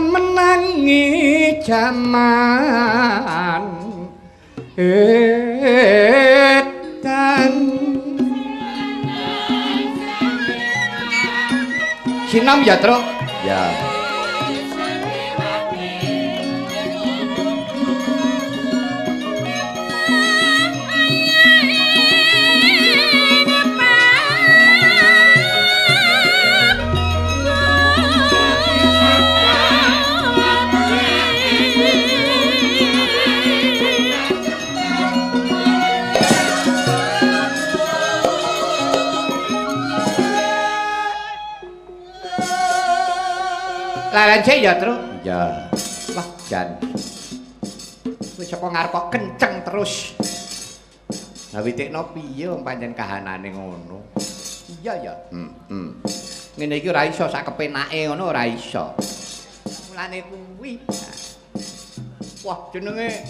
Menangi jaman edan. Sinam ya, Truk? Ya. Lalen sik ya, Truk? Ya. Wah, jan. Wis saka ngarep kok kenceng terus. Lah witikno piye wong pancen kahanane ngono. Iya ya. Heeh. Ngene iki ora iso sak kepenake ngono ora iso. Mulane kuwi. Wah, jenenge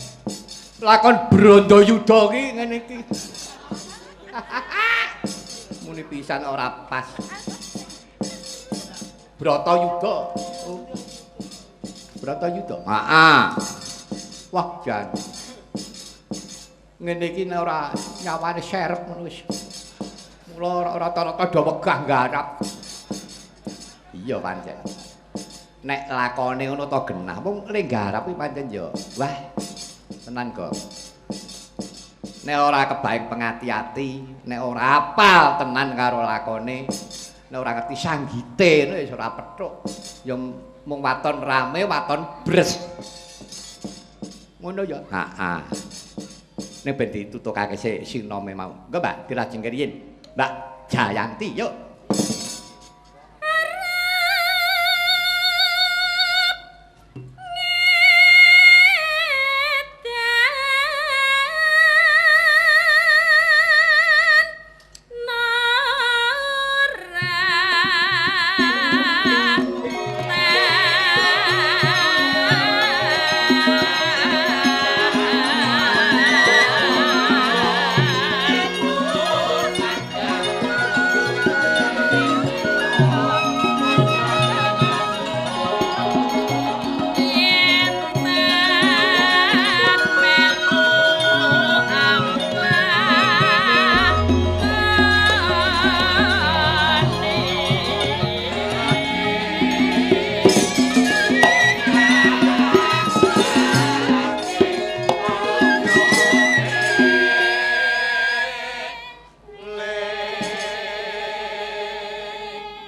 lakon Brandayuda ki ngene iki. Muni pisan ora pas. Bratayuda. Oh. Bratayuda. Heeh. Wah, jan. Ngene iki nek ora nyawane serep ngono wis. Mula rata-rata do wegah nggarap. Iya pancen. Nek lakone ngono to genah, wong le nggarap kuwi pancen ya. Wah, tenan kok. Nek ora kebaeng pengati-ati, nek ora apal tenan karo lakone, nek ora ngerti sanggite ngono wis ora pethuk. Ya mung waton rame, waton bres. Ngono ya. Heeh. Nek ben ditutukake sik sinome mau. Engko Mbak dilajengke riyin. Mbak Jayanti yuk.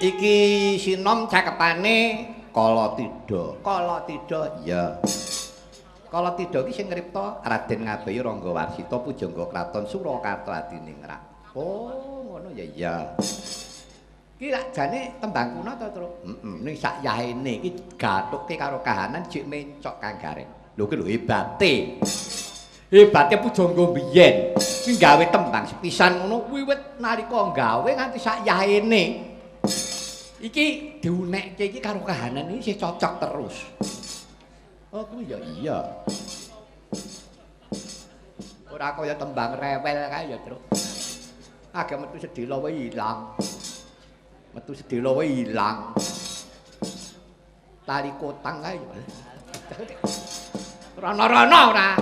Iki sinom cakepane Kalatidha. Kalatidha iya. Kalatidha iki sing ngripta Raden Ngabeyi Rangga Warsita pujangga kraton Surakarta Adiningrat. Oh, ngono ya iya. Iki lak jane tembang kuno to, Truk? Heeh, ning sak yahene iki gathukke karo kahanan jek mencok Kang Gareng. Lho ki lho hebate. Hebate pujangga biyen. Ki gawe tembang sepisan ngono wiwit nalika gawe nganti sak yahene. Iki diunekke iki karo kahanan iki isih cocok terus. Oh kuwi ya iya. Ora kaya tembang rewel kae ya, Truk. Agek metu sedhela wae ilang. Metu sedhela wae ilang. Tali kotang kae ya. Rono-rono ora.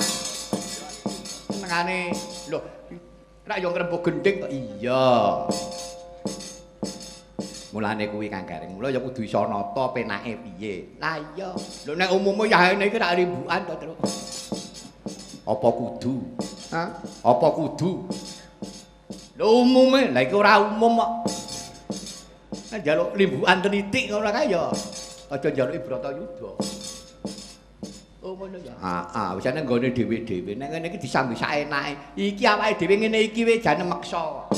Senengane lho, rak yo ngrembug gendhing kok iya. Mulane kuwi Kang Gareng, mula ya kudu iso nata penake piye. Lah iya, lho nek umume yahene iki rak rimbukan to, Truk. Apa kudu? Hah? Apa kudu? Lho umume, lha iki ora umum kok. Nek njaluk limbukan tenitik ngono kae ya aja njaluki Bratayuda. Oh ngono ya. Heeh, wis ana nggone dhewe-dhewe. Nek ngene iki disambi saenake. Iki awake dhewe ngene iki wis jane meksa.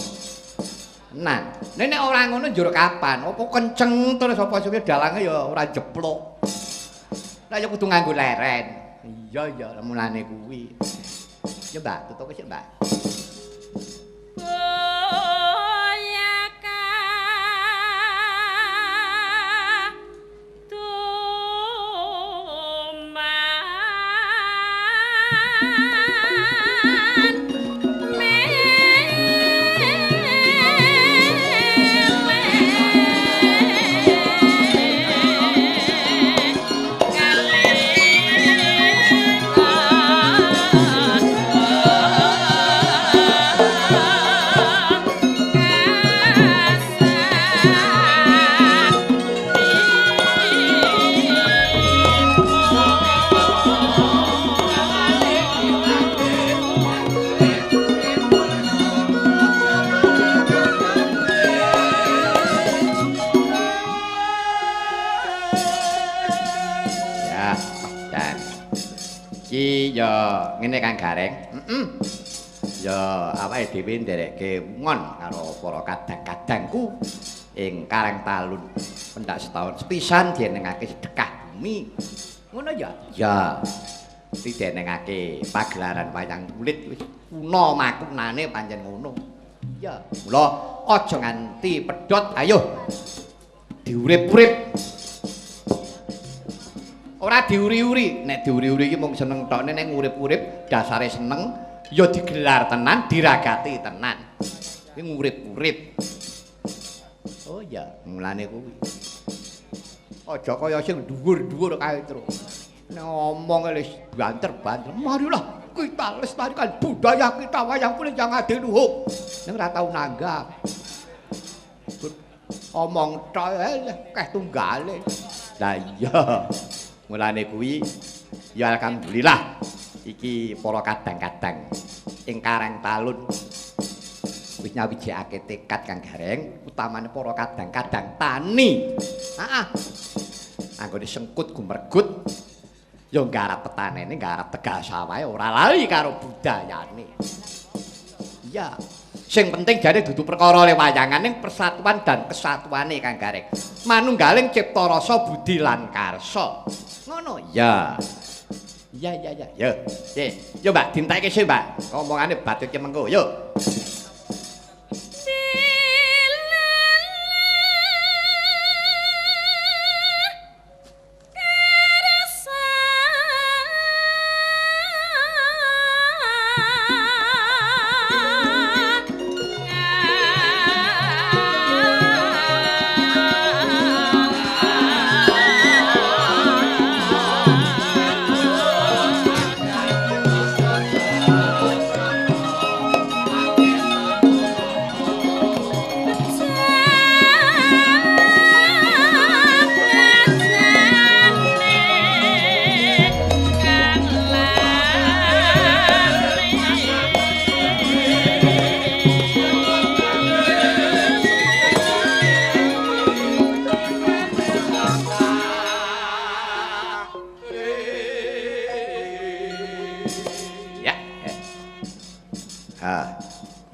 Nah, nek ora ngono njur kapan? Apa kenceng terus apa suwe dalange ya ora jeplok. Lah ya kudu nganggo leren. Iya ya, mulane kuwi. Ya Mbak, tutuke sik Mbak. Ya ngene Kang Gareng. Heeh. Ya awake dhewe nderekke ngon karo para kadang-kadangku ing Karang Talun. Pendak setahun sepisan dienengake sedekah bumi. Ngono ya? Ya. Didenengake pagelaran wayang kulit wis kuna makunane pancen ngono. Ya. Mula aja nganti pedhot, ayo diurip-urip. Ora diuri-uri, nek diuri-uri iki mung seneng tokne, nek ngurip-urip dasare seneng ya digelar tenan, diragati tenan. Iki ngurip-urip. Oh iya, mulane kuwi. Aja kaya sing dhuwur-dhuwur kae terus. Nek ngomong wis banter-banter, marilah Kita lestarikan budaya kita wayang kulit yang adiluhung. Ning ora tau nanggap. Omong tok keh tunggale. Lah iya. Mulane kuwi ya alhamdulillah iki para kadang-kadang ing Karang Talun wis nyawijake tekad Kang Gareng, utamane para kadang-kadang tani. Heeh. Anggone sengkut gumergut ya nggarap petanene, nggarap tegal sawahe ora lali karo budayane. Iya. Sing penting jane dudu perkara le wayangan ning persatuan dan kesatuane Kang Gareng. Manunggaling cipta rasa budi lan karsa. Ngono. Iya. Iya iya iya. Yo, yo Mbak, dintekke sik Mbak. Omongane batut ki mengko. Yo.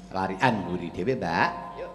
Larian mburi dhewe, Mbak. Yuk.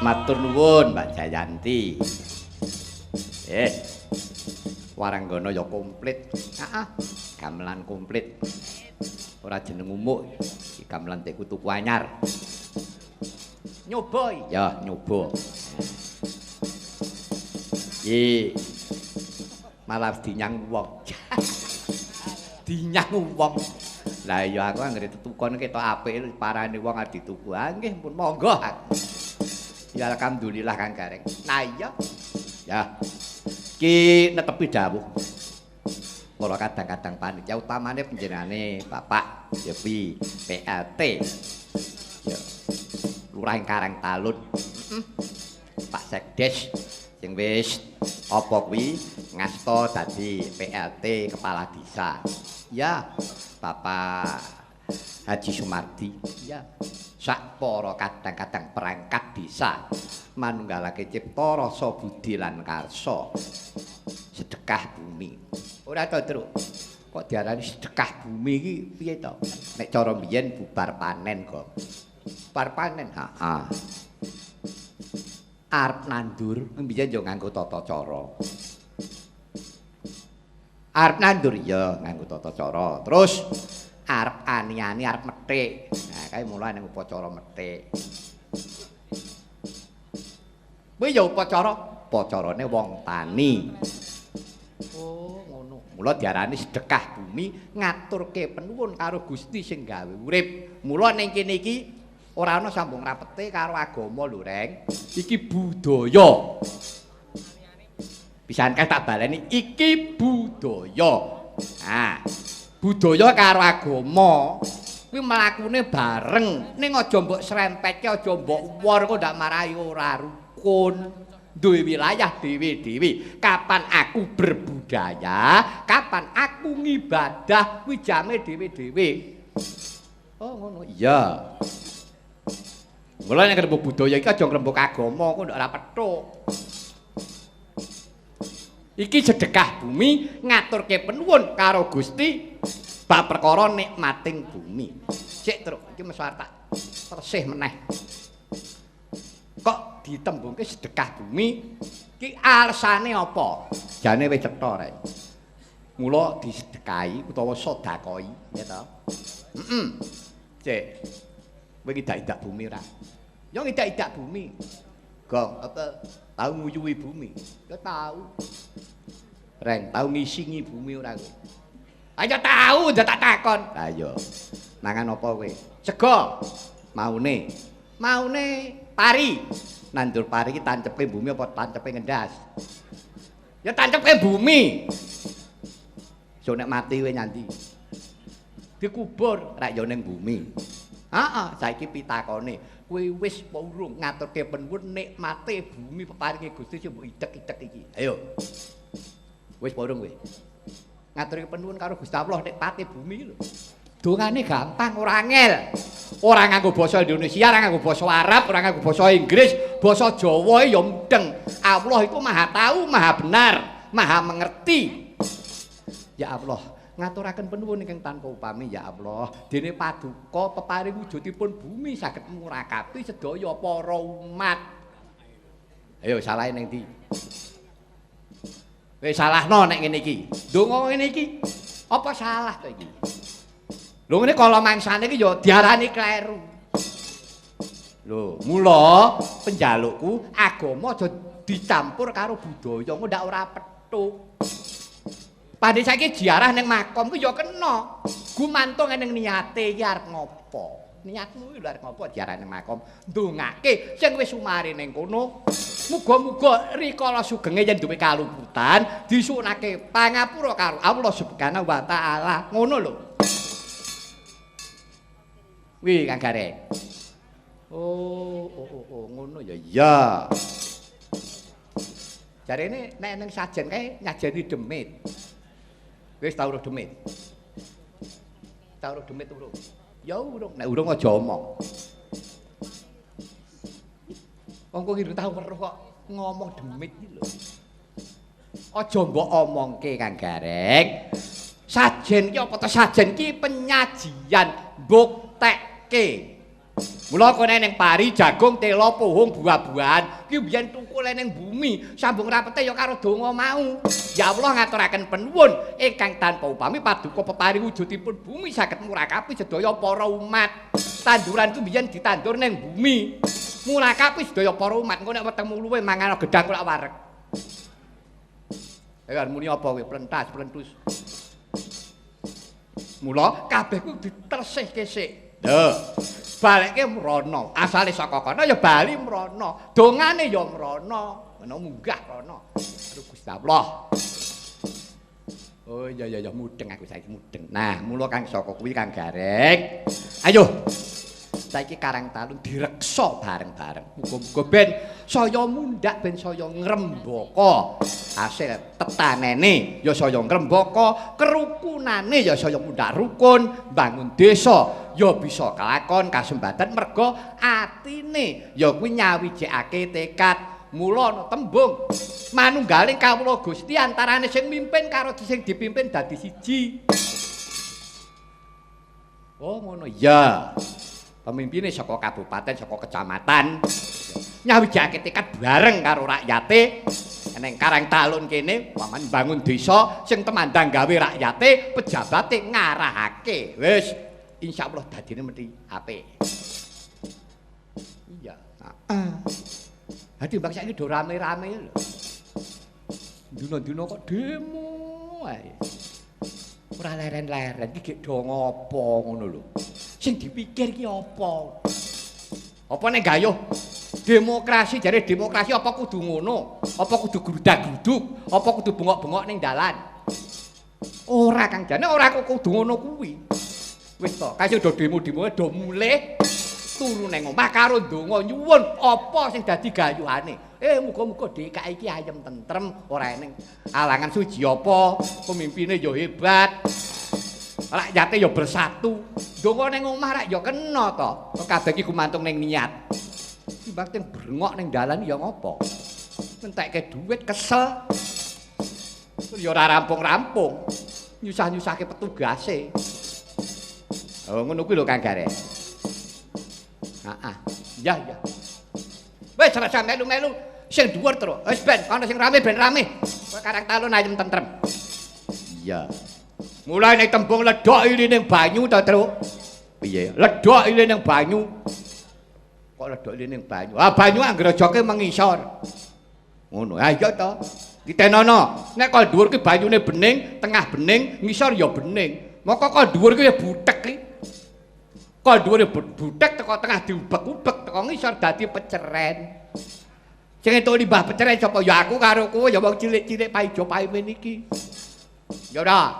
Matur nuwun Mbak Jayanti. Waranggana ya komplit. Heeh. Gamelan komplit. Ora jeneng umuk, iki gamelan tekku tuku anyar. Nyoba ya, nyoba. Iki malah dinyang wong. Dinyang wong. Lah iya aku anggere tetukon ketok apik parane wong arep dituku. Ah nggih pun monggo. Ya alhamdulillah Kang Gareng. Nah iya. Ya. Ki netepi dawuh. Para kadang-kadang panitia utamane panjenengane Bapak Yepi PLT. Ya. Lurah ing Karang Talun. Pak Sekdes sing wis apa kuwi ngasta dadi PLT kepala desa. Ya, Bapak Haji Sumardi. Ya. Sak para kadang-kadang perangkat desa manunggalake cipta rasa budi lan karsa sedekah bumi. Ora to, Truk? Kok diarani sedekah bumi iki piye to? Nek cara mbiyen bubar panen kok. Bubar panen, heeh. Arep nandur mbiyen yo nganggo tata cara. Arep nandur ya nganggo tata cara. Terus arep ani-ani arep methik. Nah, kae mulai nang upacara methik. Kuwi ya upacara, upacarane wong tani. Oh, ngono. Mula diarani sedekah bumi ngaturke penuwun karo Gusti sing gawe urip. Mula ning kene iki ora ana sambung rapete karo agama lho, Reng. Iki budaya. Pisan kae tak baleni iki budaya. Nah, budaya karo agama kuwi mlakune bareng. Ning aja mbok srempetke, aja mbok wor kok ndak marahi ora rukun. Duwe wilayah dhewe-dhewe. Kapan aku berbudaya, kapan aku ngibadah kuwi jame dhewe-dhewe. Oh, ngono. Iya. Mula nek ngrembug budaya iki aja ngrembug agama kok ndak ora petuk. Iki sedekah bumi ngaturke penuwun karo Gusti bab perkara nikmating bumi. Sik, Truk, iki mesti arep tak Tersih meneh. Kok ditembungke sedekah bumi ki alesane apa? Jane wis cetha rek. Mula disedekahi utawa sedekahi, ya ta? Heeh. Cek. Kowe ngidak-idak bumi ora? Ya ngidak-idak bumi. Gong, apa? Tau nguyuhi bumi? Ya tau. Reng, tau ngisingi bumi ora kowe? Ayo tau, ndak tak takon. Lah iya. Mangan apa kowe? Sego. Maune. Maune pari. Nandur pari iki tancepe bumi apa tancepe ngendas? Ya tancepe bumi. So nek mati kowe nyanti. Dikubur rak yo ning bumi. Heeh, saiki pitakone, kowe wis apa urung ngaturke penuwun nikmate bumi peparinge Gusti sing mbok idek-idek iki. Ayo. Wis apa urung kowe? Ngaturke penuwun karo Gusti Allah nikmate bumi lho. Dongane gampang, ora angel. Ora nganggo basa Indonesia, ora nganggo basa Arab, ora nganggo basa Inggris, basa Jawa ya mudeng. Allah itu Maha Tahu, Maha Benar, Maha Mengerti. Ya Allah, ngaturaken penuwun ingkang tanpa upami ya Allah. Dene paduka peparing wujudipun bumi saged murakapi sedaya para umat. Ayo salahe ning ndi? Wis salahno nek ngene iki. Ndonga ngene iki apa salah to iki? Lho ngene kala mangsane iki ya diarani kleru. Lho, mula penjalukku agama aja dicampur karo budaya, engko ndak ora petuk. Pandhe saiki ziarah ning makom ku ya kena. Gumantung ning niate iki arep ngopo. Niatmu iki lho arep ngopo ziarah ning makom. Ndongake sing wis sumare ning kono. Muga-muga rikala sugenge yen duwe kaluputan disuwunake pangapura karo Allah Subhanahu wa taala. Ngono lho. Wih Kang Gareng. Oh, oh, oh, oh, ngono ya. Iya. Jarene nek ning sajen kae nyajeni demit. Wis tau roh demit. Tau roh demit urung? Ya urung, nek urung aja omong. Wong kowe iki tau weruh kok ngomong demit iki lho. Aja mbok omongke Kang Gareng. Sajen ki apa to? Sajen ki penyajian mbuktekke. Mula kene ning pari, jagung, tela, pohong, buah-buahan ki biyen tukule ning bumi, sambung rapete ya karo donga mau. Ya Allah ngaturaken penuwun ingkang tanpa upami paduka peparing wujudipun bumi saged murakapi sedaya para umat. Tanduran ku biyen ditandur ning bumi. Murakapi sedaya para umat. Engko nek wetengmu luwe mangan gedang kok wareg. Ayo muni apa kowe? Plentas, plentus. Mula kabeh ku ditersihke sik. Lho. Baleke mrono, asale saka kono ya bali mrono, dongane ya mrono, ngono munggah rono. Aduh Gusti Allah. Oh iya iya iya mudeng aku saiki mudeng. Nah, mula kang saka kuwi Kang Gareng. Ayo. Saiki Karang Talun direksa bareng-bareng. Muga-muga ben saya mundhak, ben saya ngrembaka. Hasil tetanene ya saya ngrembaka, kerukunane ya saya mundhak rukun, bangun desa ya bisa kelakon kasembatan merga atine ya kuwi nyawijekake tekad. Mula ana tembung manunggaling kawula Gusti antarane sing mimpin karo sing dipimpin dadi siji. Oh ngono ya. Pemimpine saka kabupaten, saka kecamatan nyawijake tekad bareng karo rakyate ning Karang Talun kene paman bangun desa sing temandang gawe rakyate, pejabate ngarahake. Wis insyaallah dadine mesti apik. Iya, heeh. Ha timbang saiki do rame-rame lho. Dina-dina kok demo ae. Ora leren-leren iki gek do ngopo ngono lho. Sing dipikir ki apa? Apa nek gayuh demokrasi, jare demokrasi apa kudu ngono? Apa kudu grudak-gruduk? Apa kudu bengok-bengok ning dalan? Ora Kang, jane ora kudu ngono kuwi. Wis to, kae do demo-demo do mulih turu ning omah karo ndonga nyuwun apa sing dadi gayuhane. Muga-muga DKI iki ayem tentrem, ora eneng alangan suji apa, pemimpine ya hebat. Rakyate ya bersatu. Ndonga ning omah rak ya kena to. Kabeh iki gumantung ning niat. Timbang teng brengok ning dalan ya ngopo? Entekke duit kesel. Ya ora rampung-rampung. Nyusah-nyusahke petugase. Oh ngono kuwi lho Kang Gareng. Heeh. Iya, iya. Wis ora usah melu-melu sing dhuwur terus. Wis ben ana sing rame ben rame. Kowe Karang Talun ayem tentrem. Iya. Mulai nek tembung ledok ili ning banyu ta, Truk? Piye? Ledok ili ning banyu. Kok ledok ili ning banyu? Ah, banyu anggrejoke mengisor. Ngono. Ha iya to. Ditenono. Nek kok dhuwur ki banyune bening, tengah bening, ngisor ya bening. Moko kok dhuwur ki ya butek ki. Kok dhuwure butek teko tengah diubek-ubek teko ngisor dadi peceren. Sing entuk limbah peceren sapa? Ya aku karo kowe ya wong cilik-cilik paijo paimin iki. Ya ora.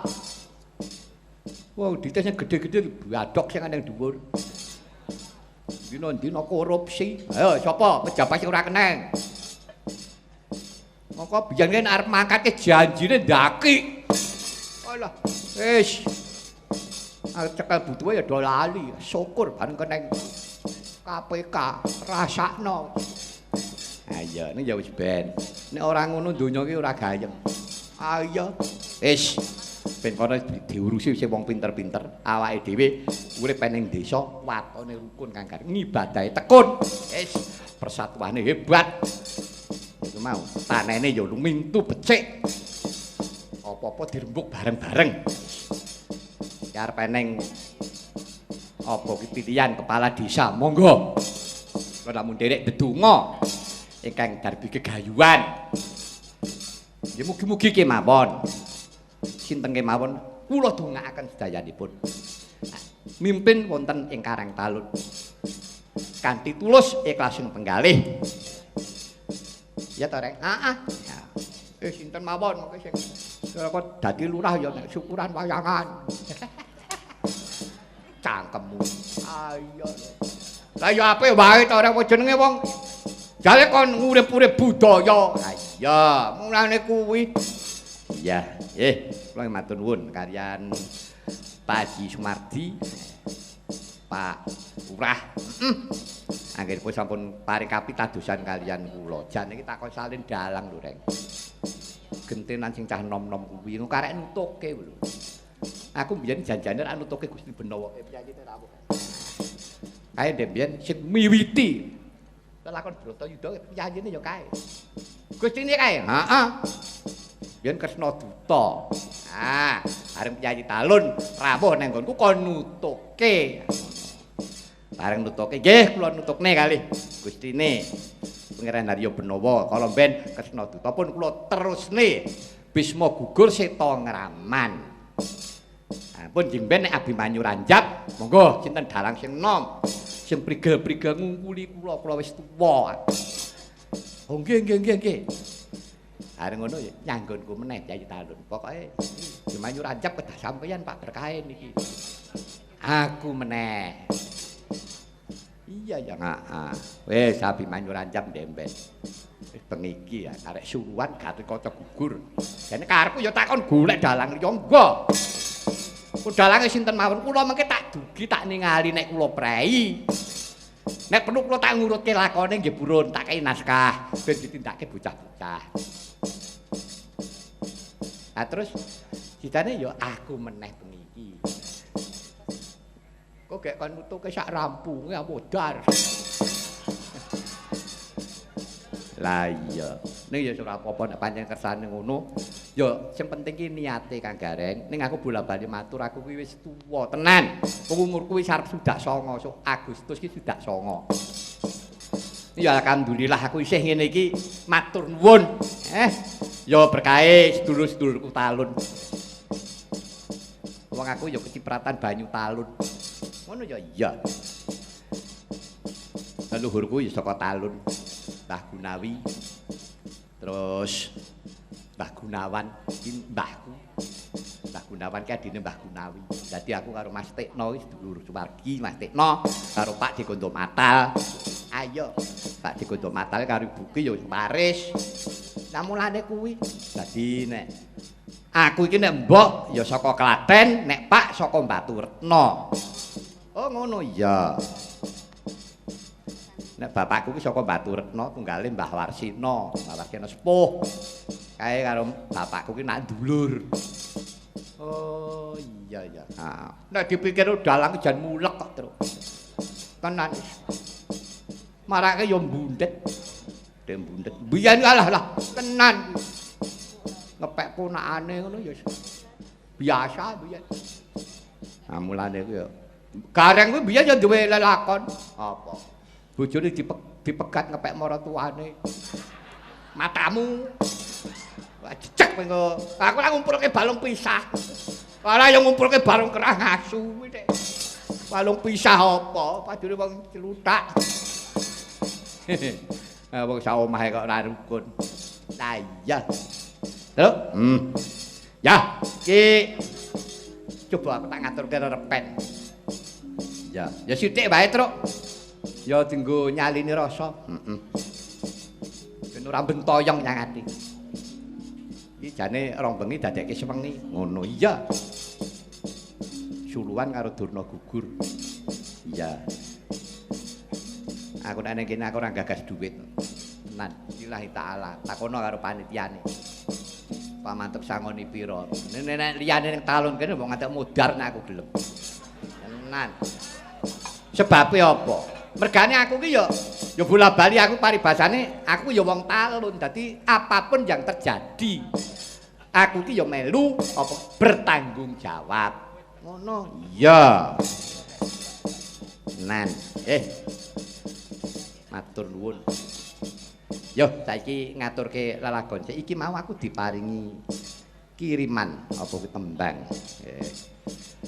Wong dite sing gedhe-gedhe badhok sing nang dhuwur. Dina-dina korupsi. Ayo sapa pejabat sing ora keneng? Mongko biyen kan arep mangkatke janjine ndaki. Alah, wis. Arep cekel butuhe ya do lali. Syukur bareng keneng KPK rasakno. Ayo, ning ya wis ben. Nek ora ngono donya iki ora gayeng. Ayo, wis. Ben kono diurusi sing wong pinter-pinter, awake dhewe urip ning desa, watone rukun kang gareng, ngibadahe tekun. Wis, persatuane hebat. Iku mau, tanene ya lumintu becik. Apa-apa dirembuk bareng-bareng. Ki arep eneng apa ki pilihan kepala desa, monggo. Kula namung nderek ndedonga ingkang darbi gegayuhan. Ya mugi-mugi kemawon. Sinten kemawon kula dongaaken sedayanipun. Mimpin wonten ing Karang Talun. Kanthi tulus ikhlas ing penggalih. Ya to, Reng? Heeh. Ya. Sinten mawon mengke sing kok dadi lurah ya nek syukuran wayangan. Cangkemmu. Ayo. Lah ya apik wae to, Reng, jenenge wong jale kon ngurip-urip budaya. Ha iya, mulane kuwi. Iya, kula matur nuwun kaliyan Pak Haji Sumardi, Pak Lurah. Anggenipun sampun paring kapitadosan kaliyan kula. Jan iki takon salin dalang lho, Reng. Gentenan sing cah nom-nom kuwi karek nutuke lho. Aku mbiyen janjane rak nutuke Gusti Benowo. Piye iki rawuh. Kae ndek mbiyen sing miwiti lelakon Bratayuda piyayine ya kae. Gustine kae. Heeh. Biyen Kresna Duta. Ah, bareng piyayi Talun rawuh nang nggonku kon nutuke. Bareng nutuke, nggih kula nutukne kalih Gustine Pangeran Haryo Benowo. Kala mben Kresna Duta pun kula terusne Bisma gugur Seta ngraman. Ah, pun jeng ben nek Abimanyu ranjap, monggo sinten dalang sing nom, sing prigel-prigel ngungkuli kula, kula wis tuwa. Oh nggih nggih nggih nggih. Areng ngono ya nyanggonku meneh Kyai Talun. Pokoke Abimanyu ranjap kedah sampeyan Pak berkahe niki. Aku meneh. Iya ya, heeh. Wis Abimanyu ranjap ndemben. Wis bengi iki ya karek suruhan Gatotkaca gugur. Jane karepku ya takon golek dalang liya engko. Ku dalange sinten mawon kula mengke tak dugi tak ningali nek kula prei. Nek perlu kula tak ngurutke lakone nggih purun, tak kei naskah ben ditindakake bocah-bocah. Ah terus citane ya aku meneh bengi iki. Kok gek kon nutuke sak rampunge modar. Lah iya, ning ya ora apa-apa nek pancen kersane ngono. Ya sing penting ki niate Kang Gareng. Ning aku bola-bali matur aku kuwi wis tuwa tenan. Wong umurku wis arep sudak 9, sok Agustus ki sudak 9. Ya alhamdulillah aku isih ngene iki matur nuwun. Ya berkahe sedulur-sedulurku Talun. Wong aku ya kecipratan banyu Talun. Ngono ya iya. Leluhurku ya saka Talun. Mbah Gunawi. Terus Mbah Gunawan iki mbahku. Mbah Gunawan ki adine Mbah Gunawi. Dadi aku karo Mas Tekno iki sedulur suwargi Mas Tekno karo Pak Degondo Matal. Ayo, Pak Degondo Matal karo ibuku ya waris. Lah mulane kuwi. Dadi nek aku iki nek mbok ya saka Klaten, nek Pak saka Baturetno. Oh ngono iya. Nek bapakku ki saka Baturetno, tunggale Mbah Warsina, Mbah Warsina sepuh. Kae karo bapakku ki nak dulur. Oh iya ya. Nah, nek dipikir dalang jan mulek kok, Truk. Tenan. Marake ya mbundhet. Dek mbundhet. Biyen kalah lah tenan. Ngepek ponakane ngono ya biasa biyen. Nah mulane ku ya Gareng kuwi biyen ya duwe lelakon. Apa? Bojone dipegat ngepek maratuwane. Matamu. Wah jejeg mengko. Aku lak ngumpulke balung pisah. Ora ya ngumpulke balung kerah asu kuwi nek. Balung pisah apa? Padune wong celutak. Wong sak omahe kok ora rukun. Lah iya. Terus? Ya, iki coba aku tak ngaturke repen. Ya, ya sithik wae, Truk. Ya dienggo nyalini rasa. Heeh. Ben ora bentoyong nyang ati. Iki jane rong bengi dadekke sewengi. Ngono iya. Suluwan karo Durna gugur. Iya. Aku nek ning kene aku ora gagas dhuwit. Tenan, lillahi taala. Takono karo panitiane. Pamantep sangoni pira. Nek liyane ning talun kene mbok ngantek modar nek aku gelem. Tenan. Sebabe apa? Mergane aku ki ya ya bola-bali aku paribasane aku ya wong talun. Dadi apapun yang terjadi aku ki ya melu apa bertanggung jawab. Ngono. Iya. Tenan. Matur nuwun. Yo saiki ngaturke lelagon. Iki mau aku diparingi kiriman apa kuwi tembang.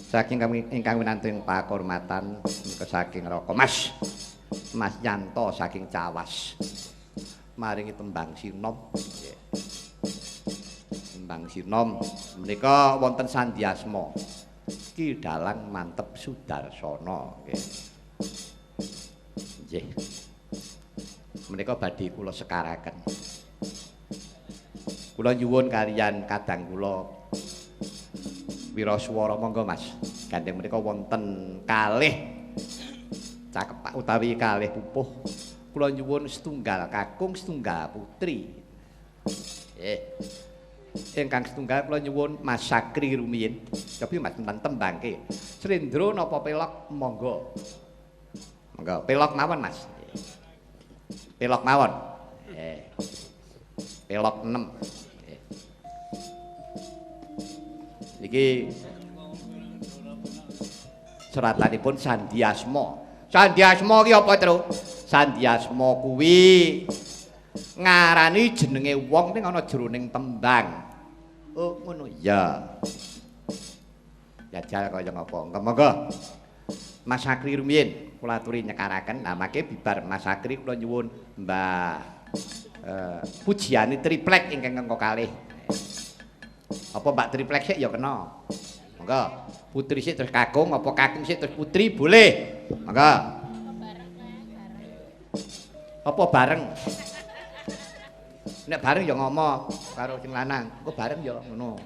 Saking kami ingkang winantu ing pakurmatan menika saking Raka Mas Mas Yanto saking Cawas. Maringi tembang sinom. Tembang sinom menika wonten Sandiasma. Ki Dalang Mantep Sudarsana nggih. Nggih. Menika badhe kula sekaraken. Kula nyuwun kaliyan kadang kula wiraswara monggo Mas. Gandeng menika wonten kalih cakepak utawi kalih pupuh. Kula nyuwun setunggal kakung setunggal putri. Ingkang setunggal kula nyuwun Mas Sakri rumiyin. Cobi Mas tentang tembangke. Slendro napa pelok monggo. Monggo pelok mawon Mas. Pelok mawon. Pelok 6. Iki seratanipun Sandiasma. Sandiasma ki apa, Tru? Sandiasma kuwi ngarani jenenge wong ning ana jroning tembang. Oh, ngono. Iya. Jajal kaya ngapa? Monggo. Mas Sakri rumiyin kula aturi nyekaraken. Lah mangke bibar Mas Sakri kula nyuwun Mbak Pujiani triplek ingkang angka kalih. Apa Mbak triplek sik ya kena. Monggo. Putri sik terus kakung, apa kakung sik terus putri boleh. Monggo. Apa bareng? Nek bareng ya ngomong karo sing lanang, engko bareng ya ngono.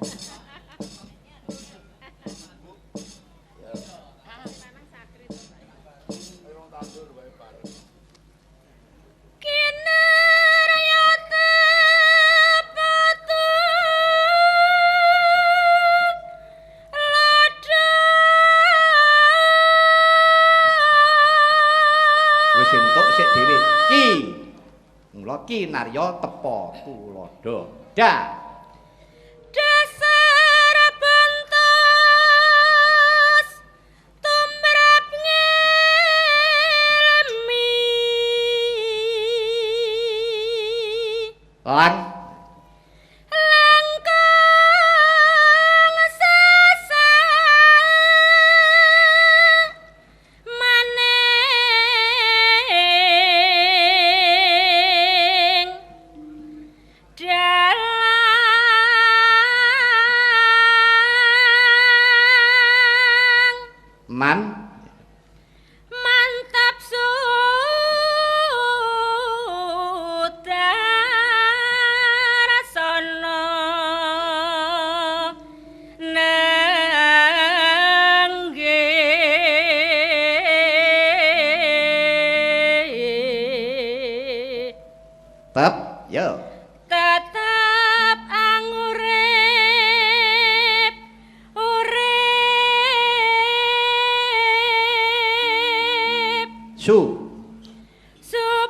Ki Narya tepa tulodo. Da. Dasar bentos tumrap ngelemi. Lan langkung sasa maning dalang man mantap sudarsana nenggih tep yo tetep angurip urip su supaya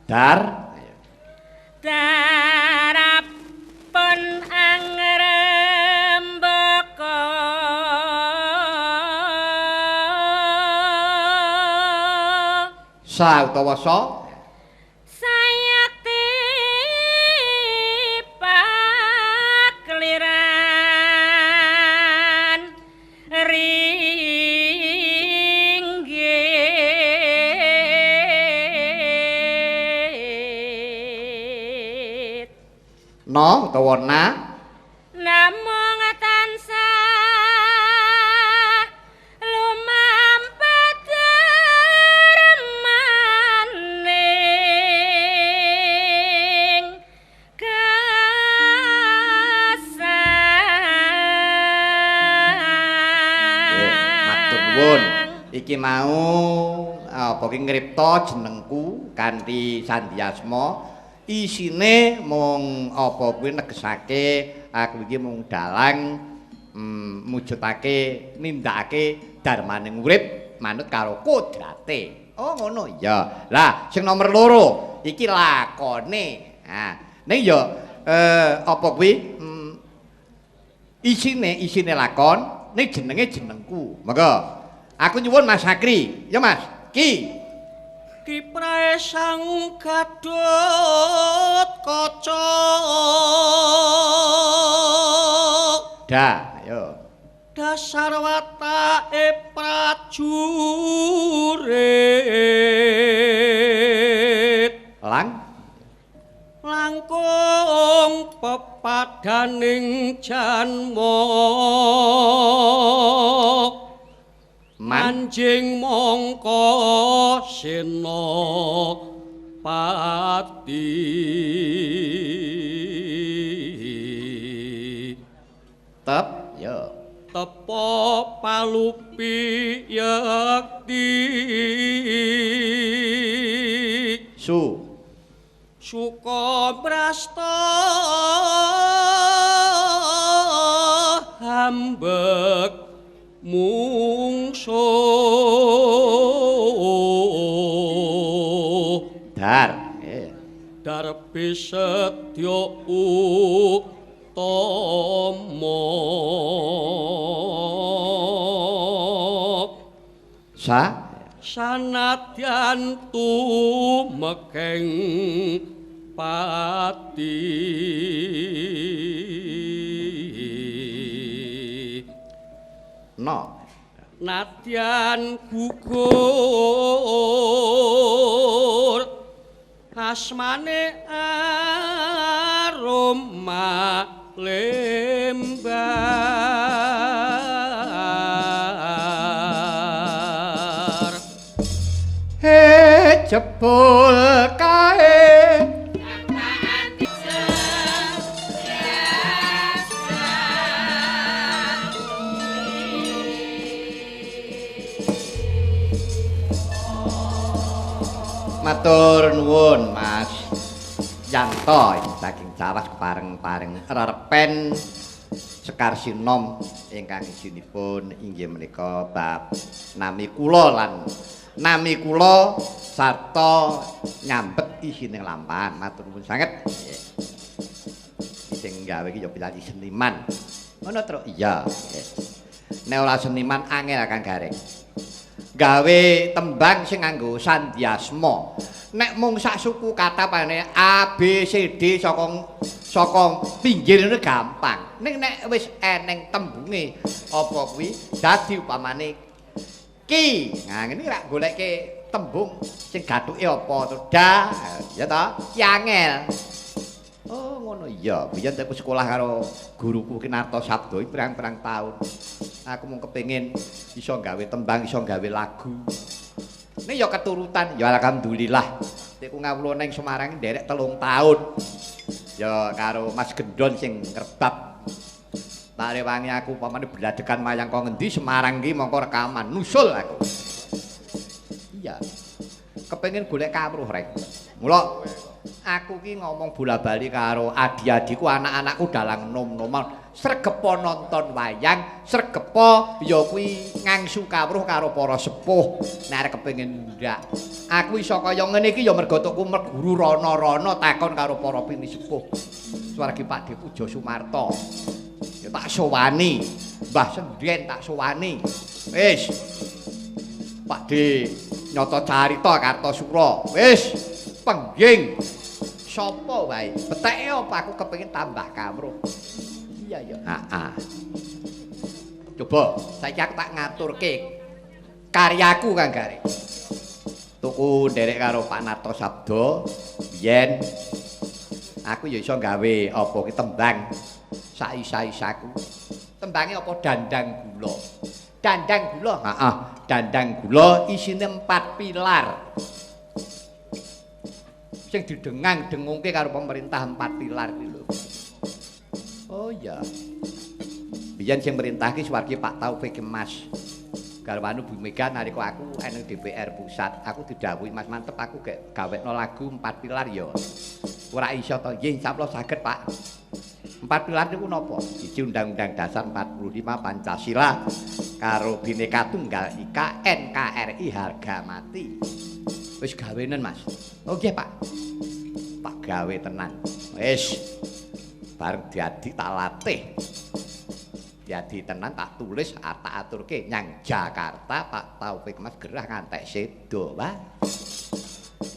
Dar. Ayo. Darapun angrembaka Sa utawa sa. Sayakti pakliran ringgit. No utawa na. Namung tansah lumampah dermaning kasah. Matur nuwun. Iki mau apa ki ngripta jenengku kanthi sandiasma. Isine mung apa kuwi negesake aku iki mung dalang mujudake nindakake darmaning urip manut karo kodrate. Oh ngono iya. Lah sing nomor 2 iki lakone. Ha ning ya apa kuwi isine lakon ning jenenge jenengku. Monggo. Aku nyuwun Mas Sakri. Ya Mas. Ki Kiprae Sang Gadot Kaca. Da, ayo. Dasar watake prajurit lang langkung pepadaning janma manjing mongko senopati. Tep ya tepa palupi yekti su suka brasta hambek mungsuh dar darbi setya utama sa sanadyan tumekeng pati. No. Nadyan gugur asmane aroma lembar. He jebul kae Matur nuwun Mas Yanto saking Cawas kepareng-pareng rerepen Sekar Sinom ingkang isinipun inggih menika bab nami kula lan nami kula sarta nyambet isine lampahan. Matur nuwun sanget. Sing gawe iki ya pilahi seniman. Ngono, Truk? Iya. Nek ora seniman angel Kang Gareng. Gawe tembang sing nganggo sandiasma. Nek mung sak suku kata pane A B C D saka pinggir ngono gampang. Ning nek wis eneng tembunge apa kuwi dadi upamane ki. Nah ngene rak goleke tembung sing gathuke apa to? Da, ya ta? Ki angel. Oh ngono iya, biyen aku sekolah karo guruku ki Narto Sabdo iki pirang-pirang taun. Aku mung kepengin iso gawe tembang, iso gawe lagu. Ini ya keturutan, ya alhamdulillah. Nek ngawula ning Semarang nderek 3 taun. Ya karo Mas Gendon sing ngrebab. Tak rewangi aku upamane bladekan wayang kok ngendi Semarang iki mongko rekaman nusul aku. Iya. Kepengin golek kawruh rek. Mula aku ki ngomong bola-bali karo adi-adiku, anak-anakku dalang nom-noman. Sregepa nonton wayang, sregepa ya kuwi ngangsu kawruh karo para sepuh. Nek arep kepengin ndak. Aku iso kaya ngene iki ya mergo tuku guru rana-rana takon karo para pinisepuh. Swargi Pak De Pujo Sumarto. Ya tak sowani, Mbah Sendhen tak sowani. Wis. Pak De Nyoto Carita Kartosura. Wis, pengging. Sapa wae? Beteke apa aku kepengin tambah kawruh. Iya ya. Heeh. Coba saiki aku tak ngaturke karyaku Kang Gareng. Tuku nderek karo Pak Narto Sabdo biyen aku ya iso gawe apa ki tembang saisa-isaku. Tembange apa dandang gula. Dandang gula, heeh, dandang gula isine 4 pilar. Sing didengang-dengungke karo pemerintah 4 pilar kuwi lho. Oh iya. Biyen sing merintah ki swargi Pak Taufik Mas. Garwane Bu Mega nalika aku eneng DPR pusat, aku didhawuhi Mas Mantep aku gek gawekno lagu 4 pilar ya. Ora iso to. Nggih, insyaallah saged, Pak. 4 pilar niku napa? Siji Undang-Undang Dasar 45 Pancasila karo Bhinneka Tunggal Ika NKRI harga mati. Wis gawenen, Mas. Oh nggih, Pak. Tak gawe tenan. Wis. Bareng diadi tak latih. Diadi tenan tak tulis, tak aturke nyang Jakarta, Pak Taufik Mas gerah ngantek sedo, Pak.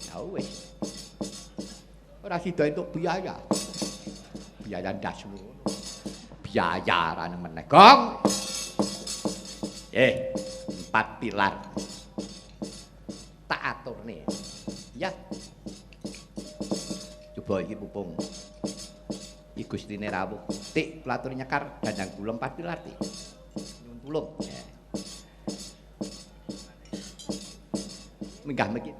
Ya wis. Ora sida entuk biaya. Biaya ndasmu ngono. Biaya rane meneh, Gong. 4 pilar. Tak aturne. Ya. Coba iki pupung. Iki Gustine rawuh. Tik pelatur nyekar dandang gula 4 pilar tik. Nyuwun tulung. Minggah mriki.